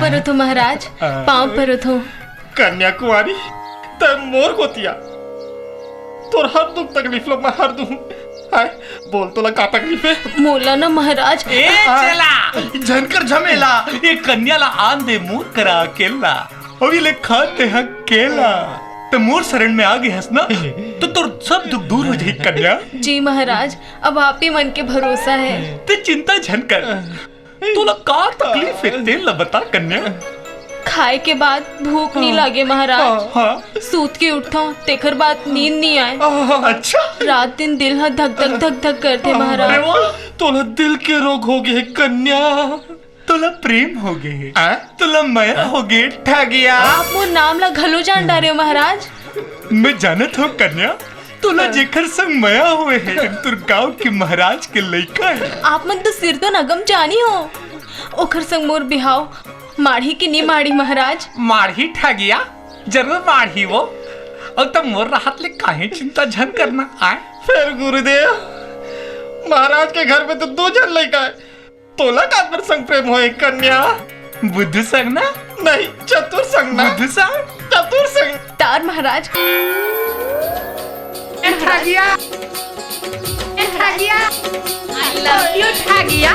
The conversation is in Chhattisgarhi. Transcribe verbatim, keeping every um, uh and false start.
परत हों महाराज, पाँव परत हों। कन्या कुंवारी, तैं मोर गोतिया, तोर हर दुख तकलीफ ला मैं हर दूं। हाय, बोल, तोला का तकलीफ हे? मोला ना महाराज। ए चेला, झन कर झमेला, ए कन्या ला आन दे मोर करा अकेला। अभी ले खात हे केला, त मोर शरण में आ गे हस ना, त तोर सब दुख दूर हो जाही कन्या। जी महाराज, अब आप ही मन के भरोसा हे। तैं चिंता झन कर, तोला का तकलीफ हे, तेन ला बता कन्या। खाए के बाद भूख नइ लागे महाराज। हाँ। सूत के उठथों, तेखर बाद नींद नइ आए। अच्छा। रात दिन दिल ह धक धक धक धक करथे महाराज। अरे वाह, तोला दिल के रोग हो गे हे कन्या, तोला प्रेम हो गे हे, आ? तोला मया हो गे ठगिया। आप मोर नाम ला घलो जान डारे हो महाराज। मैं जानत हों कन्या, तोला जेकर संग मया होए हे, तोर गांव के महाराज के लइका हे। आप मन तो सिरतोन अगम जानी हो। ओकर संग मोर बिहाव माढ़ी कि नी माढ़ी महाराज? माढ़ी ठगिया, जरूर माढ़ी वो। अउ त मोर रहत ले काहे चिंता झन करना आए। फेर गुरुदेव, महाराज के घर में तो दू झन लइका हे, तोला काकर संग प्रेम होए कन्या? बुद्धू संग ना? नहीं, चतुर संग ना। बुद्धू संग? चतुर संग। तार महाराज। ए ठगिया, ए ठगिया, I love you ठगिया।